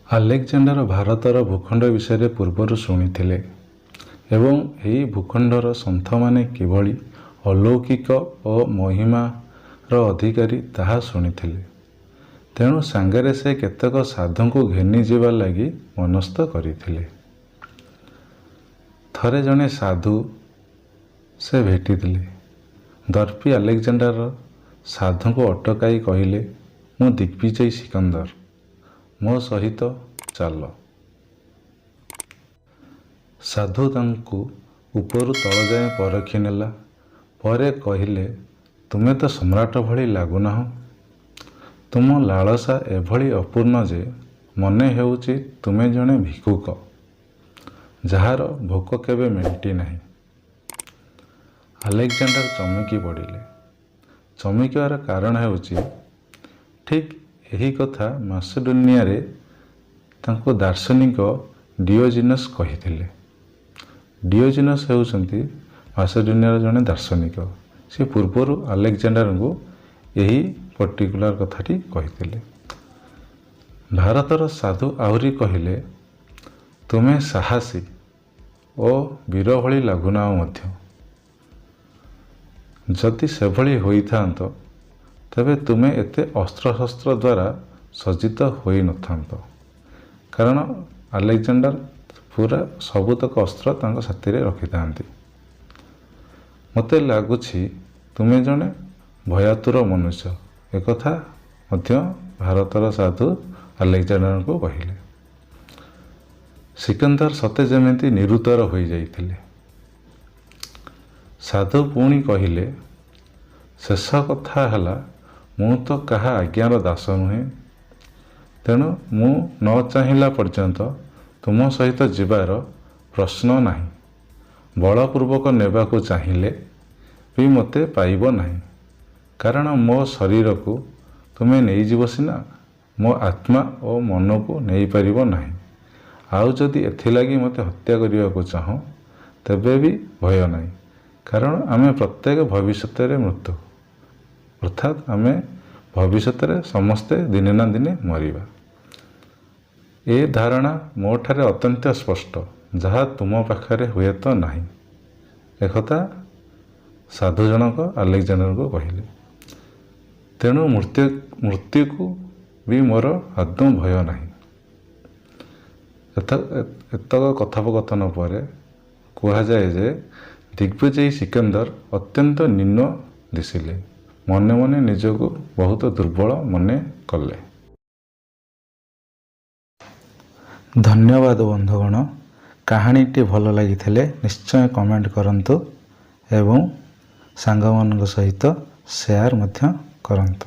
Alexander ଭାରତର ଭୂଖଣ୍ଡ ବିଷୟରେ ପୂର୍ବରୁ ଶୁଣିଥିଲେ ଏବଂ ଏହି ଭୂଖଣ୍ଡର ସନ୍ଥମାନେ କିଭଳି ଅଲୌକିକ ଓ ମହିମାର ଅଧିକାରୀ ତାହା ଶୁଣିଥିଲେ। ତେଣୁ ସାଙ୍ଗରେ ସେ କେତେକ ସାଧୁଙ୍କୁ ଘେନିଯିବା ଲାଗି ମନସ୍ଥ କରିଥିଲେ। ଥରେ ଜଣେ ସାଧୁ ସେ ଭେଟିଥିଲେ। ଦର୍ପୀ ଆଲେକ୍ଜାଣ୍ଡାର ସାଧୁଙ୍କୁ ଅଟକାଇ କହିଲେ, ମୁଁ ଦିଗ୍ବିଜୟୀ ସିକନ୍ଦର, ମୋ ସହିତ ଚାଲ। ସାଧୁ ତାଙ୍କୁ ଉପରୁ ତଳଯାଏଁ ପରଖି ନେଲା ପରେ କହିଲେ, ତୁମେ ତ ସମ୍ରାଟ ଭଳି ଲାଗୁନାହଁ। ତୁମ ଲାଳସା ଏଭଳି ଅପୂର୍ଣ୍ଣ ଯେ ମନେ ହେଉଛି ତୁମେ ଜଣେ ଭିକ୍ଷୁକ, ଯାହାର ଭୋକ କେବେ ମେଣ୍ଟି ନାହିଁ। ଆଲେକ୍ଜାଣ୍ଡାର ଚମକି ପଡ଼ିଲେ। ଚମକିବାର କାରଣ ହେଉଛି, ଠିକ୍ ଏହି କଥା ମାସେଡୋନିଆରେ ତାଙ୍କୁ ଦାର୍ଶନିକ ଡିଓଜିନସ୍ କହିଥିଲେ। ଡିଓଜିନସ୍ ହେଉଛନ୍ତି ମାସେଡୋନିଆର ଜଣେ ଦାର୍ଶନିକ। ସେ ପୂର୍ବରୁ ଆଲେକ୍ଜାଣ୍ଡାରଙ୍କୁ ଏହି ପର୍ଟିକୁଲାର କଥାଟି କହିଥିଲେ। ଭାରତର ସାଧୁ ଆହୁରି କହିଲେ, ତୁମେ ସାହସୀ ଓ ବୀର ଭଳି ଲାଗୁନାହଁ ମଧ୍ୟ। ଯଦି ସେଭଳି ହୋଇଥାନ୍ତ, ତେବେ ତୁମେ ଏତେ ଅସ୍ତ୍ରଶସ୍ତ୍ର ଦ୍ୱାରା ସଜ୍ଜିତ ହୋଇନଥାନ୍ତ। କାରଣ ଆଲେକ୍ଜାଣ୍ଡାର ପୁରା ସବୁତକ ଅସ୍ତ୍ର ତାଙ୍କ ସାଥିରେ ରଖିଥାନ୍ତି। ମୋତେ ଲାଗୁଛି ତୁମେ ଜଣେ ଭୟାତୁର ମନୁଷ୍ୟ। ଏକଥା ମଧ୍ୟ ଭାରତର ସାଧୁ ଆଲେକ୍ଜାଣ୍ଡାରଙ୍କୁ କହିଲେ। ସିକନ୍ଦର ସତେ ଯେମିତି ନିରୁତ୍ତର ହୋଇଯାଇଥିଲେ। ସାଧୁ ପୁଣି କହିଲେ, ଶେଷ କଥା ହେଲା, ମୁଁ ତ କାହା ଆଜ୍ଞାର ଦାସ ନୁହେଁ। ତେଣୁ ମୁଁ ନ ଚାହିଁଲା ପର୍ଯ୍ୟନ୍ତ ତୁମ ସହିତ ଯିବାର ପ୍ରଶ୍ନ ନାହିଁ। ବଳପୂର୍ବକ ନେବାକୁ ଚାହିଁଲେ ବି ମୋତେ ପାଇବ ନାହିଁ। କାରଣ ମୋ ଶରୀରକୁ ତୁମେ ନେଇଯିବ ସିନା, ମୋ ଆତ୍ମା ଓ ମନକୁ ନେଇପାରିବ ନାହିଁ। ଆଉ ଯଦି ଏଥିଲାଗି ମୋତେ ହତ୍ୟା କରିବାକୁ ଚାହଁ, ତେବେ ବି ଭୟ ନାହିଁ। କାରଣ ଆମେ ପ୍ରତ୍ୟେକ ଭବିଷ୍ୟତରେ ମୃତ୍ୟୁ, ଅର୍ଥାତ୍ ଆମେ ଭବିଷ୍ୟତରେ ସମସ୍ତେ ଦିନେ ନା ଦିନେ ମରିବା। ଏ ଧାରଣା ମୋଠାରେ ଅତ୍ୟନ୍ତ ସ୍ପଷ୍ଟ, ଯାହା ତୁମ ପାଖରେ ହୁଏତ ନାହିଁ। ଏକଥା ସାଧୁ ଜଣକ ଆଲେକ୍ଜାଣ୍ଡାରଙ୍କୁ କହିଲେ। ତେଣୁ ମୃତ୍ୟୁକୁ ବି ମୋର ଆଦୌ ଭୟ ନାହିଁ। ଏତକ କଥୋପକଥନ ପରେ କୁହାଯାଏ ଯେ ଦିଗ୍ବିଜୟୀ ସିକନ୍ଦର ଅତ୍ୟନ୍ତ ନିମ୍ନ ଦିଶିଲେ। ମନେ ମନେ ନିଜକୁ ବହୁତ ଦୁର୍ବଳ ମନେ କଲେ। ଧନ୍ୟବାଦ ବନ୍ଧୁଗଣ। କାହାଣୀଟି ଭଲ ଲାଗିଥିଲେ ନିଶ୍ଚୟ କମେଣ୍ଟ କରନ୍ତୁ ଏବଂ ସାଙ୍ଗମାନଙ୍କ ସହିତ ସେୟାର ମଧ୍ୟ କରନ୍ତୁ।